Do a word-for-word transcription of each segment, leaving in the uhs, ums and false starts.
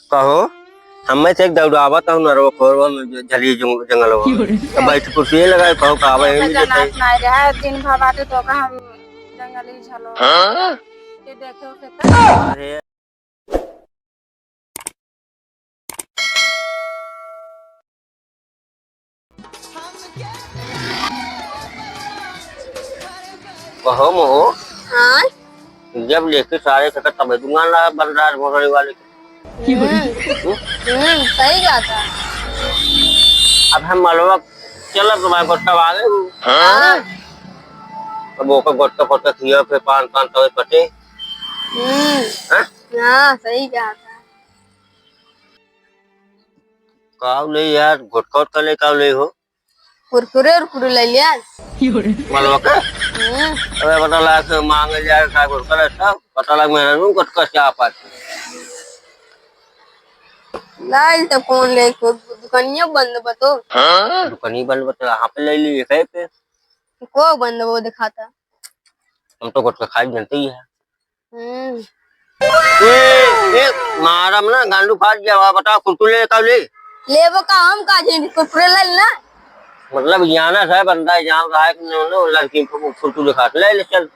कहो, हमें से एक दौड़ावत हूँ नरवा खोरवा में ज-, झली जंग-, जंगलवा। अब बैठ कुर्सी लगाए, कहो का आवे, ओका एही जनात देते। नाय रहा, दिन भर बाटे तो का हम जंगली झलो। हाँ? के देखे उसे तो। अरे। कहो मोहो। हाँ? जब लेके सारे सकर तबे दुकान लगा बन रहा है भोसड़ी वाले के। हम्म। हम्म? हम्म, सही बात है। अब हम मलवा चलब तो भाई गोट्टा आ गए। हाँ। अब ओकर गोट्टा फोट्टा खिया, फिर पान, पान तबे पटे। हम्म। हाँ? हाँ, सही बात है। काव ले यार, घोटका उटका ले काव ले हो? कुरकुरे उरकुरे ले लिया। मलवा के? हम्म। अबे पता लगा के मांगे जा रहा था घोटका ले सब, पता लगा मेरा रूम घोटका से आप आते। लाइल तो कौन ले को दुकानिया बंद बतो। हाँ? दुकानिया बंद बतो, यहाँ पे ले ली, एक है पे। को बंद वो दिखाता। हम तो घोटका खाई जानते ही है। हम्म। ए, ए, मारम ना, गांडू फाड़ गया, वाह, बताओ, कुरकुरे लेकर ले। लेबो का, हम का जी, कुरकुरे ले ना। मतलब, जाना है, बंदा जान रहा है कि नहीं, नहीं, लड़की को कुरकुरे खा ले, ले चल,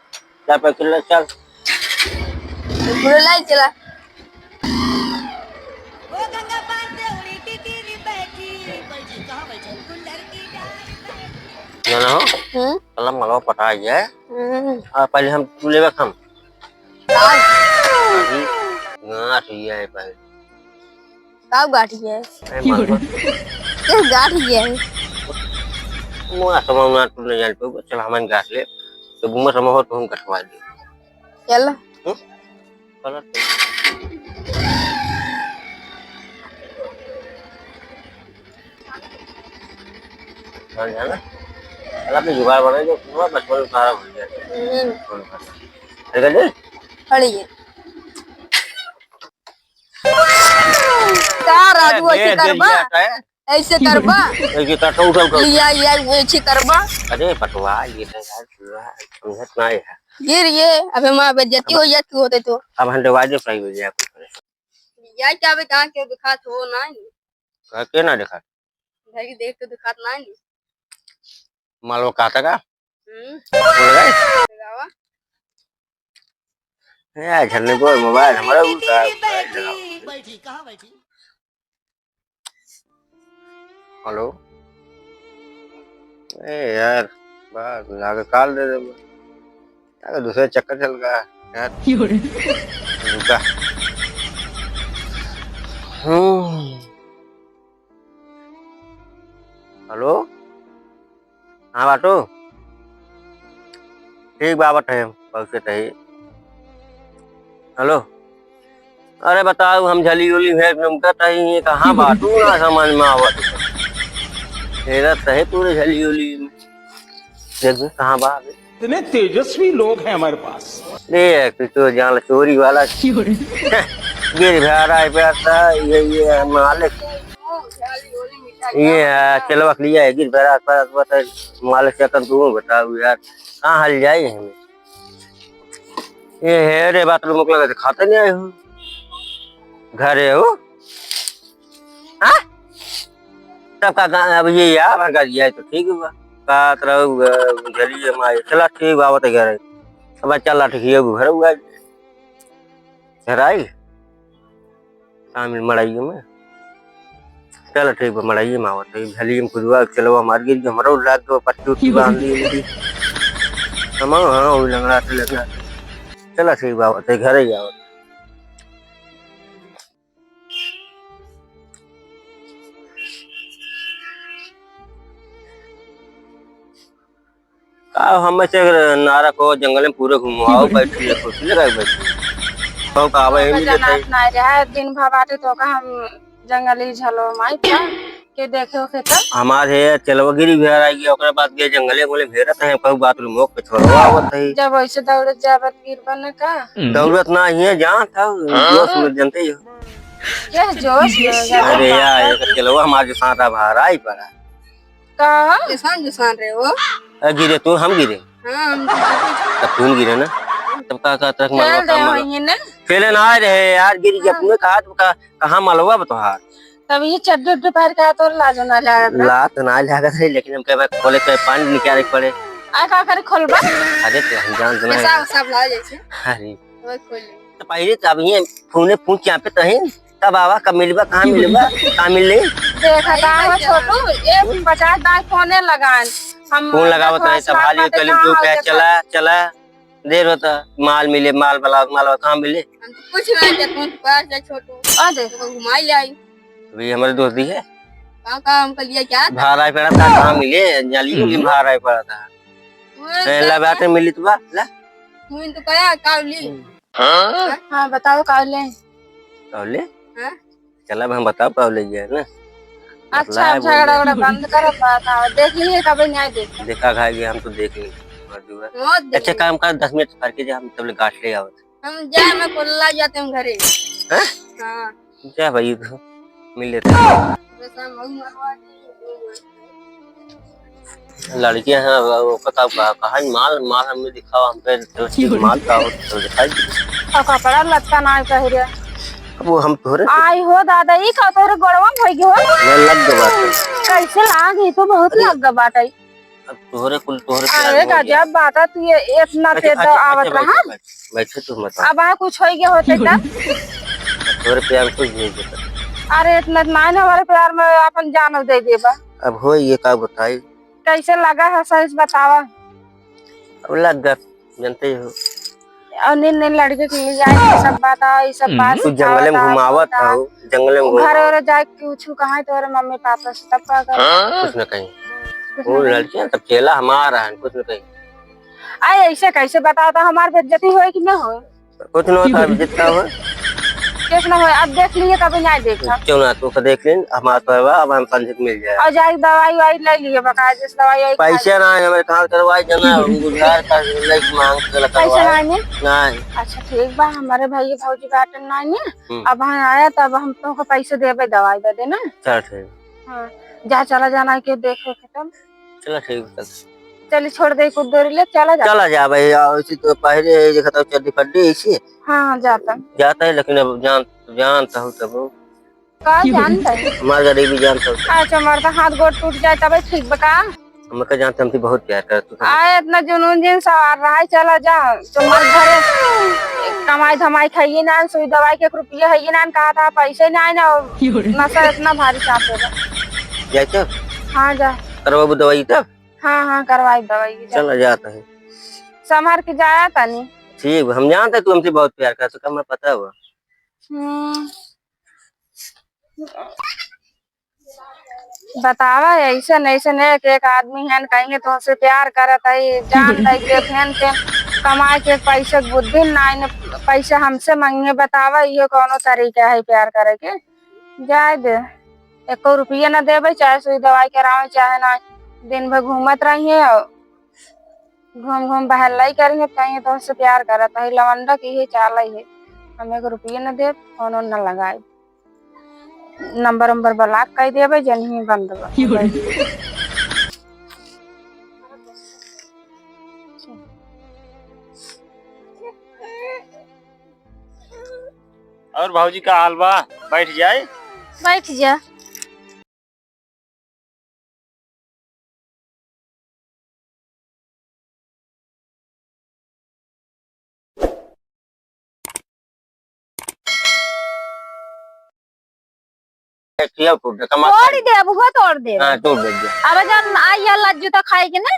चार पैकेट ले चल। कुरकुरे ले चला। जाना हो? हम्म? चला, मलवा पटा जाए। हम्म। आ, पहले हम तू लेबे हम। का? अभी गांठ ही है भाई। का गांठ ही है? अरे मालवा। का गांठ ही है? मुआ समझ में तू नहीं जान पाऊंगा। चल हमन गांठ ले। तो बुमा समझ हो तो हम गठवा दे। चल। हम्म? चल। हाँ, जाना। चल, अपनी जुगाड़ बनाई जो पूरा बचपन में सारा भूल गया। हम्म। ठीक है जी? खड़ी है। का राजू ए, ऐसे दे, दे करबा? दिया था, है? ऐसे करबा? ऐसे करता, उठा, उठा। लिया, लिया, ऐसे करबा? अरे पटवा, ये तो यार, पूरा समझत ना है। गिर ये, अबे माँ बेइज्जती हो जाती होते तो। अब हम दरवाजे पर ही हो जाए कुछ। लिया क्या बे, कहाँ के दिखात हो ना? कहाँ के ना दिखात? भाई देख के दिखात ना नी। मालवा कहता का? हम्म। बोल रहा है? लगावा। ए, झन्ने को मोबाइल हमारा उल्टा है। बैठी, बैठी, कहाँ बैठी? हेलो। ए यार, बस लाके काल दे दे। अरे दूसरे चक्कर चल गया यार। रुका। हम्म। हेलो, हाँ बाटू, ठीक बा, आवत है, पहुँचत ही। हेलो, अरे बताओ, हम झली उली भेज तुमका तही, ये कहाँ बाटू ना समझ में आवत। हेरत है पूरे झली उली में। देख बे, कहाँ बा बे? इतने तेजस्वी लोग हैं हमारे पास। देख, तू तो जान ले चोरी वाला। गिर भरा है पैसा, ये, ये है मालिक। ये है, चलवा के लिया है, गिर भरा है पैसा, मालिक से कन तू बताओ यार, कहाँ हल जाए हमें? ये है रे, बाथरूम मोकला के खाते नहीं आए हो। घरे हो? हाँ? तब का गा-, अब ये यार, अगर ये तो ठीक बा। का तरह, अ, झलिए माई। चला ठीक बा, आवत घर है। अब चला ठीक है, घर हुआ। घर आई? शामिल मड़ाइए में। चल ठीक बा, मड़ाइए में आवत है। झलिए में कुदवा, चलो हमार गिर के हमरो लाग गो, पट्टी उट्टी बांध दी इनकी। हम, हाँ, वो लंगड़ा से लंगड़ा। चला ठीक बा, आवत है, घर ही आवत। का हमें से नारा को जंगल में पूरे घुमाओ, बैठ के कुर्सी लगा के बैठ। तो का आवे ओका एमी जनात देते। नाय रहा, दिन भर बाटे तो का हम जंगली झलो माई था, के देखे ओखे तो। हमार है चलवा गिरी भेड़ आई गया, ओकरे बाद गए जंगले बोले भेड़त है, कहू बाथरूम ओक पे छोड़वा आवत है। जब ऐसे दौड़त जाबत गिर बने का? दौड़त ना ही है, जान था, हाँ? जोश में जानते ही हो। यह जोश में अरे यार, ये चलवा हमारे जो साथ बाहर आई पड़ा। का? जसान, जसान रहे हो। ए, गिरे तू, हम गिरे? हाँ, हम गिरे। तब तू गिरे ना। तब का कहत रहे, मलवा खेल का रहे मलवा? होइहे ना? खेले ना रहे यार, गिर गया। हाँ। अपने कहा तो का, कहाँ मलवा बा तोहार? तब ये चड्डी उड्डी पहन के आया तो लाज ना लागत रहा। लाज ना लागत रहे, लेकिन हम कहे, खोले के पानी निकाले के पड़े। आ का करे खोलबा? अरे तो हम जान तो नहीं। सब, सब ला जैसे। अरे। वही खोल ले। तो पहले तो अब ये फोने पूछ यहाँ पे तो है। कब आवा, कब मिलबा, कहाँ मिलबा, कहाँ मिले? देखा था हो छोटू, एक पचास दाई फोने लगान। हम फोन लगावत रहे, तब हाली कहली, "तू कह, चला, चला।" देर होता, माल मिले, माल वाला, माल वाला कहाँ मिले? हम तो कुछ ना दे, तुम पास जा छोटू। आ दे। तो घुमाई ले आई। अभी हमारे दोस्त दी है। का, का हमको लिया क्या? भाड़ा पड़ा था, कहाँ मिले? जाली में भाड़ा पड़ा था। वो ए, ला बाटे मिली तो बा, ला। मुइन तो कहा, का ली? हाँ, बताओ, का ले? का ले? हाँ? चला, अब हम बताओ, का ले गया ना? अच्छा, बतलाए अब झगड़ा बोल उगड़ा बंद करो, बताओ। देख लिए, कभी नहीं देख। देखा खाएगी, हम तो देख लिए। मर जुआ। मत देख। अच्छा, काम कर, दस मिनट करके जा, हम तब ले गांठ ले आवत। हम जा, मैं कोल्ला जाते हम घरे। हैं? हाँ। जा भाई, तो मिल लेते हैं। बस हम वही मरवा दे। लड़कियां हैं, अब ओकर का, का, कहा माल, माल हमें दिखाओ, हम कहे, "चलो ठीक, माल का हो, चलो दिखाई दे।" और कपड़ा लत्ता ना पहिरे। अब वो हम तोहरे से आई हो दादा, ई का तोहरे गोड़वा में होई गयो? मैं लग गवा था। कैसे लाग? ई तो बहुत अरे, लग गवा बाटे। अब तोहरे कुल, तोहरे प्यार अरे में हो गया। गजब बाटा, तू ये इतना अच्छा, तेज अच्छा, आवत अच्छा, रहा। बैठे, बैठे, तू मत आ। अब आ कुछ होई गया होते तब? तोहरे प्यार में कुछ नहीं होता। अरे इतना ना, हमारे प्यार में अपन जान दे देबा। अब हो ये का बताई? कैसे लगा है, सही से बतावा। अब लग गया, जानते ही हो। और नीन नीन लड़के के लिए जाए, ये सब बात आ, ये सब बात तू जंगले में सिखावत आ, घुमावत बहुत आ। हो, जंगले में वो घरे घुमावत। उरे जाए के कुछ कहाँ है तोरे मम्मी पापा से, तब का करे? कुछ न कहीं। कुछ वो न कहीं। लड़कियां तब चेला हमारा है, कुछ न कहीं। अरे ऐसे कैसे बताओ तो हमार बेइज्जती होए कि न होए? कुछ न होता, अब जितना हो। कुछ न होए, अब देख लिए कभी नहीं देखा। क्यों ना, तू तो देख लें, हमारा तो है, अब हम समझे के मिल जाए। और जाके दवाई वाई ले लिए, बकायदे से दवाई वाई खा पैसे लिए। ना है हमारे, कहाँ करवाए जाना, हम गुजार का लेके मांग के लगा पैसे हुआ है। नहीं है? नहीं। अच्छा ठीक बा, हमारे भाई भौजी बाटन नहीं है, हम्म। अब हम आया तब हम तुमको पैसे देबे दवाई दे देना। चल ठीक। हाँ, जा चला जाना के देखे के तब। चला ठीक बा। चली छोड़ दे कुछ देर ले, चला जा। चला जा भाई, आ, वैसे तो पहले है, देखा था चड्डी फड्डी ऐसी। हाँ, हाँ, जाता। जाता है, लेकिन अब जान, जानता हूँ तब। का जानता है? हमार गरीबी जानता हूँ। अच्छा, मरता हाथ गोड़ टूट जाए तबे ठीक बा का? हम का जानते, हमसे बहुत प्यार करत तू। आ, इतना जुनून जिन सवार रहा है, चला जा। तुम्हारे घरे कमाई धमाई खाइए ना, सुई दवाई के एक रुपया है ना, कहा था पैसे ना आए ना, नशा इतना भारी चापे बा। जाए तो? हाँ, जा। करवाबू दवाई तब? हाँ, हाँ, करवाई दवाई, जा। चला जाता है। संभार के जाया तनी। ठीक बा, हम जानते तू हमसे बहुत प्यार करत, तो हमें पता हुआ। हम्म। बतावा, ऐसन, ऐसन एक, एक आदमी हन, कहेंगे तुमसे प्यार करत है, जान दे के फेन के कमाए के पैसे के बुद्धि ना आइन, पैसे हमसे मांगे, बतावा, ये कौनो तरीका है प्यार करे के? जाए दे, एको रुपया ना देबे, चाहे सुई दवाई करावे, चाहे ना, दिन भर घूमत रहिए और घूम घूम बहल्लाई करिए, कहिए तुमसे प्यार करत है, लवंडा के ये चाल है, हम एक रुपया ना देब, फोन उन ना लगाए। नंबर उम्बर ब्लॉक कर देबे, जन ही बंद बा। और भौजी का हाल बा? बैठ जाए। बैठ जा। किया टूट गया, कमा तोड़ दे, अब हुआ तोड़ दे। हाँ, टूट गया। अब जब आई है लज्जू तो खाई के ना।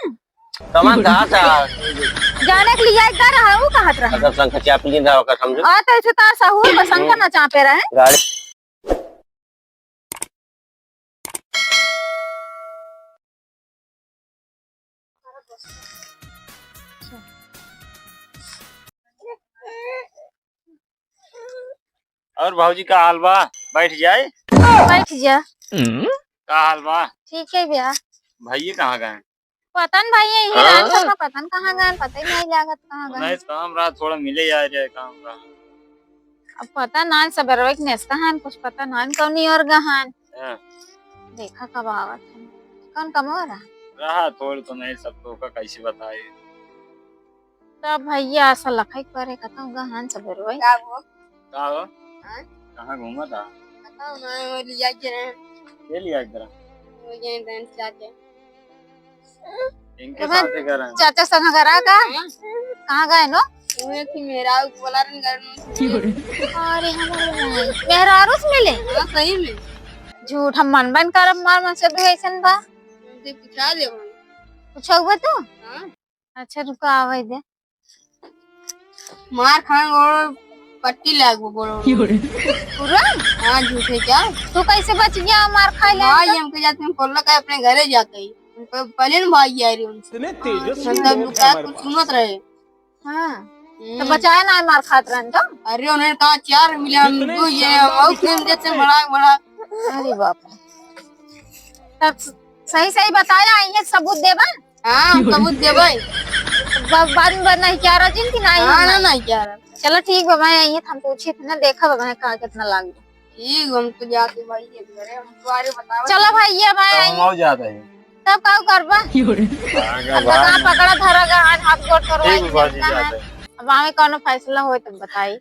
कमा कहाँ था? जाने के लिए इधर है, वो कहाँ रहा? अगर शंकर चाप ली रहा होगा, समझो। आ, तो इसे तार सहूर में शंकर ना चापे रहे। गाड़ी। और भौजी का हाल बा? बैठ जाए। बैठ जा। का हाल बा? ठीक है भैया। भैया कहाँ गए? पता न भाई, यही हाँ? रहन, पता, पता न कहाँ गए, पता ही नहीं लागत कहाँ गए। नहीं, काम रहा, थोड़ा मिले आ रहे काम रहा। अब पता ना, सबरवे के नेस्ता हन, कुछ पता ना कौनी और गहन। हाँ। देखा कब आवत हन। कौन कमवा रहा? रहा थोड़ी तो नहीं, सब तो का कैसे बताए। तब भैया, असा लखई करे, कतौ गहन से बेरवई। का हो? का हो? हाँ? कहाँ घूमत ह? बताओ ना, वो लिया के रहे। के लिया के रहे? वो ये डांस चाहते। इनके साथ ही कर रहे हैं। चाचा संग करा का? हाँ। कहाँ गए नो? वो एक ही मेहरारू बोला रहे घर में। अरे हमारे भाई। मेहरारू से मिले? हाँ, सही में। झूठ, हम मन बन करब, मार मन से भी ऐसन बा। उनसे पूछा दे भाई। पूछौबे तू? हाँ। अच्छा, रुका, आवे दे। मार खान गोड़ पट्टी लागो गोड़। पूरा? हाँ, झूठे क्या? तू कैसे बच गया मार खाए ले भाई? हमके जाते हम कोल्ला का अपने घरे जाते ही। उनको पहले न भाग गया रे उनसे। इतने तेजस्वी हम तब लोग लुका हैं हमारे कुछ पास। सुनत रहे। हाँ। हम्म। तो बचाया ना मार खात रहन तो? अरे उन्हें कहा चार मिले हम इतने दो ये शानदार और विचार फिर जैसे रखते हैं। बड़ा बड़ा। अरे बाप रे। तब सही सही बताया, ये सबूत देबा? हाँ, हम सबूत देबै। बा-, बाद में नहीं क्या रजिन कि नहीं हाँ, हम ना, नहीं। नहीं क्या रहा। चलो ठीक बा, मैं आई है, हम पूछी थी ना, देखा बा, मैं कहाँ कितना लाग गया। ठीक, हम तो जाते भाई ये घरे, हम तुम्हारे बताओ। चलो भाई, ये भाई तो आई हम है। और जाते हैं। तब का करबा? योरे। आगे अब भाई। कहाँ पकड़ा धरा गा, हाथ, हाथ गोड़ तोड़वाई ठीक बा, देता है। जाते हैं। अब आवे कौनो फैसला होए तब बताई।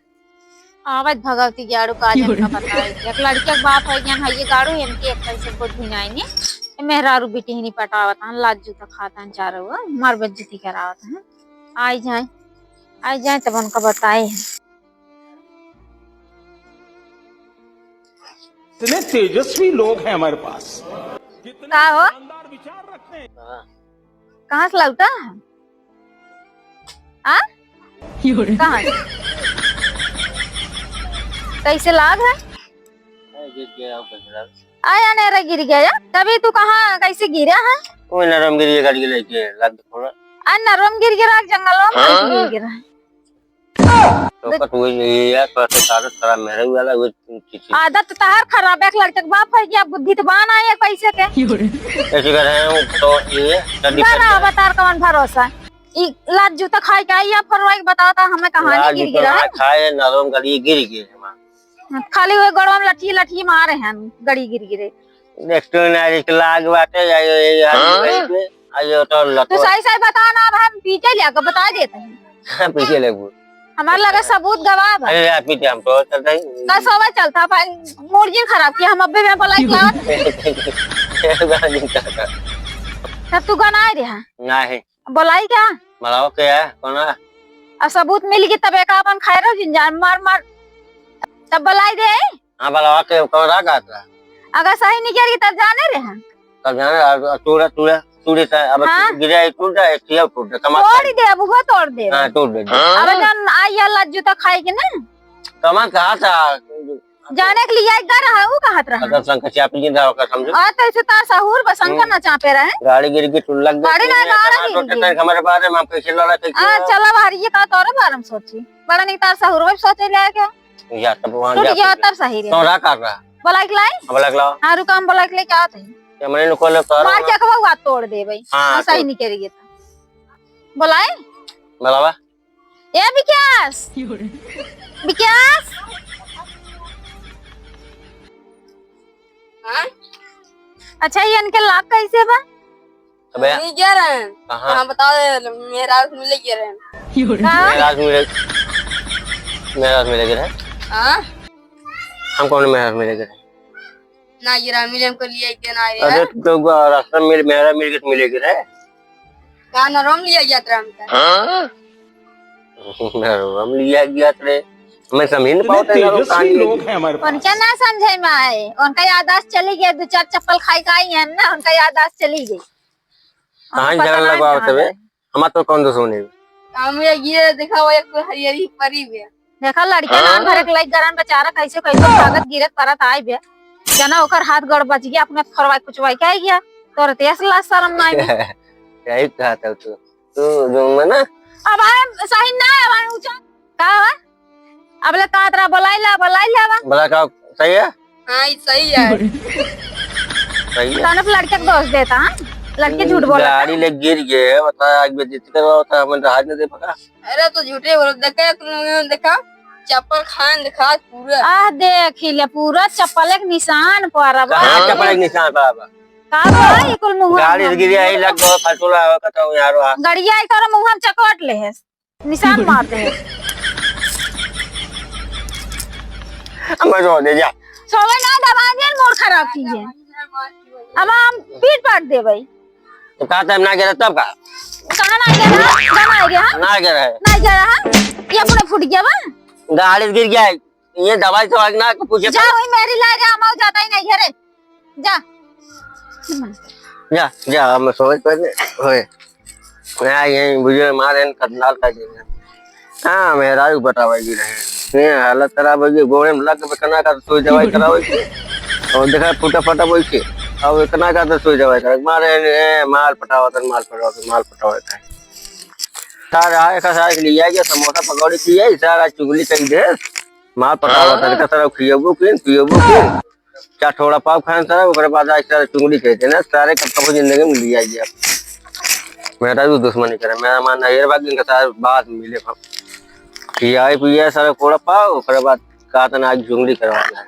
आवत भगवती जाड़ू का जन का बताई। एक लड़के के बाप है, जन है ये गाड़ू, इनके एक पैसे बुद्धि नहीं ने। ये मेहरारू बिटिहनी पटावत हन, लाज जूता खात हन चारों ओर, मार बेइज्जती करावत हन। आई जाए, आई जाए तब उनका बताए हैं। इतने तेजस्वी लोग हैं हमारे पास। का हो? शानदार विचार रखते हैं। कहाँ से लौटा है? आ? कहाँ से? कैसे लाग है? अरे गिर गया, अब कैसे लाग? आया ने रे गिर गया। तभी तू कहाँ कैसे गिरा है? वो नरम गिर गया, गाड़ी के लेके लाग थोड़ा। आ नरम गिर गिरा जंगलों में हाँ? कैसे गिर गिरा है? तो कट हुई नहीं है यार, थोड़ा सा आदत खराब मेरे वाला, वो चीज। आदत तो तहार खराब है, एक लड़के के बाप है क्या, बुद्धि तो बान आई है पैसे के। ऐसे कर रहे हैं, वो तो ये चड्डी इधर पहन आ, के। बता कौन भरोसा। ई लात जूता खाए के आई, या फरवाई के बताओ तो हमें कहानी लात गिर जूता गिरा ना है। खाए, नरम गाड़ी गिर गए हमार। हाँ, खाली वो गोड़वा में लठी लठी मारे हैं, गड़ी गिर गिरे। देख तो ना, एक लाग बाटे, या, या, या, हाँ? या, या, या, तो तू लतो। सही सही बता ना, अब हम पीटे लिया के बता देते हैं। हाँ, पीटे लेबू। हमारे लगे सबूत गवाह बा। अरे यार, पीटे हम तो चलते ही। का सोवा चलता भाई, मूड जिन खराब किया, हम अब्बे में बोलाई क्या? तब तू गनाए रहा। नहीं। बोलाई क्या? बोलाओ क्या है? कौन है? अब सबूत मिल गई तब एक अपन खाए रहो जिन जान मार मार। तब बोलाई दे। हाँ, बोलाओ के कौन रहा कहता? अगर सही निकल गई तब जाने रहे हैं। तब जाने रहा, तूड़ा, तूड़ा, तूड़ी से, अब हाँ। गिरा है, टूट जाए, एक ठिया टूट जाए, कमा तोड़ दे, अब वो तोड़ दे। हाँ, टूट दे। अब जन आई या लज्जू तो खाई के ना। कमा कहा था? जाने के लिए एक गर है, वो कहत रहा। अगर संग चापी जिन रहा, ओकर समझो। आ, तो इसे तार सहूर बस संग हम्म। ना चापे रहे। गाड़ी गिर गई, टूट लग गई, गाड़ी ना, टूट लग गई, गाड़ी टूट गिर गई। हमारे बारे में हम कैसे लड़ा, कैसे हाँ, लड़ा? चला बाहर, ये का तोरे बारे में सोची। बड़ा नहीं तार सहूर, वही सोचे ले क्या? या तब वहाँ टूट जा गया, फिर। तब सही रे। तो रहा कर रहा। बोला के लाई? हाँ, बोला के लाओ। हाँ, रुका, हम बोला के लेके आओ तई। ये मने नुको ले तार मार ना। के अखबा हुआ तोड़ दे भाई। हाँ, हाँ, सही तोड़। नहीं करेगी तो। बोलाए? बोलावा। ए विकास। विकास। हाँ? अच्छा, ये इनके लाग कैसे बा? अबे। नहीं गया रहे। कहाँ? हाँ, बताओ, मेहरारू मिले गया रहे। का? मेहरारू मिले, मेहरारू मिले गया रहे। हाँ? हम कौन मेहरारू मिले गया रहे? ना, ये रामी हमको लिए के ना आए अरे, हैं। तो ग-, रास्ता में मेहरारू मिल के तो मिले गया रहे। का ना रोम लिया गया था हमका? हाँ? ना रोम लिया गया रे। मैं समझ नहीं इतने पावत है, ना रोम तेजस्वी कहाँ लोग हैं हमारे पास। उनका ना समझे में आए, उनका याददाश्त चली गई, दो चार चप्पल खाई के आई है ना, उनका याददाश्त चली गई। कहाँ उनको पता झगड़ा ना लगवाओ कहाँ तबे? गए। हमार तो कौन दुश्मनी बा? हम ये, ये देखा, वो एक हरियरी परी हुई है। देखा, लड़का हाँ? नान भरे के लाइक गरन बेचारा कैसे कैसे भागत गिरत परत आए बे। जना ओकर हाथ गोड़ बच गया, अपने फरवाई कुचवाई के आई गया। तोरे तेस ला शर्म नाई बे। सही कहा था तू। तू जो मैं ना अब आए सही ना, अब आए ऊंचा। का है? अब ले कहत रहा, बोलाई ला, बोलाई ला बा। बोला का सही है? हाँ, ये सही है। सही है। तने पे लड़के को दोष देता, हाँ? लड़के झूठ बोला था। गाड़ी ले गिर गए, बता, आज बेइज्जती करवा होता, हमन राज नहीं दे पका। अरे, तो झूठे बोलो, देखा, तुम देखा, चप्पल खान दिखा पूरा। आह, देख ही ले, पूरा चप्पल एक निशान पर अब। कहाँ हाँ। चप्पल एक निशान पर अब? का बा, ये कुल मुंह गाड़ी में से गिरी आई, लग गो, फटोला हो, कतौ यार, वहाँ। गड़िया एक तोरा मुंह में चकोट ले है। निशान मारते हैं। अब मैं रो दे जा। सोवे ना, दबा दे, मूड खराब कीजिए। अब हम पीट पाट दे भाई। तो का टाइम ना गिरा तब का? कहाँ ना गिरा? कहाँ ना गिरा? ना गिरा है। ना गिरा है? ये अपने फूट गया बा? गाड़ी गिर गया है। ये दवाई तो आग ना पूछे जा, तो। वही मेरी लागे, हम जाता ही नहीं घरे। जा। जा, जा, हम सोच पर होए। ना, ये बुझे मारे, इन कतनाल का दिन है। हाँ, मेहरारू पटावे की रहे। ये हालत खराब हो गई, गोड़े में लग के कना का सुई दवाई करावे के। और देखा, फूटा फटा बोल के। अब इतना का तो सुई दवाई करावे। मारे, ए, माल पटावा तन, माल पटावा तन, माल पटावा तन। सारा आए का सारा के लिए आइए, समोसा पकौड़ी खियाई, सारा चुगली करी दे। माल पटावा तन, का सारा खियाबो किन, पियबो किन। चार ठोड़ा पाव खाएं सारा, ओकरे बाद आज सारा चुगली करी दे ना, सारे कब कब जिंदगी में लिया आइए आप। मेरा भी दुश्मनी करे, मेरा मान ना, ये बात इनका सारा बात मिले हम। खियाई पियाई सारा कोड़ा पाव, ओकरे बाद का तन आज चुगली करवा जाए।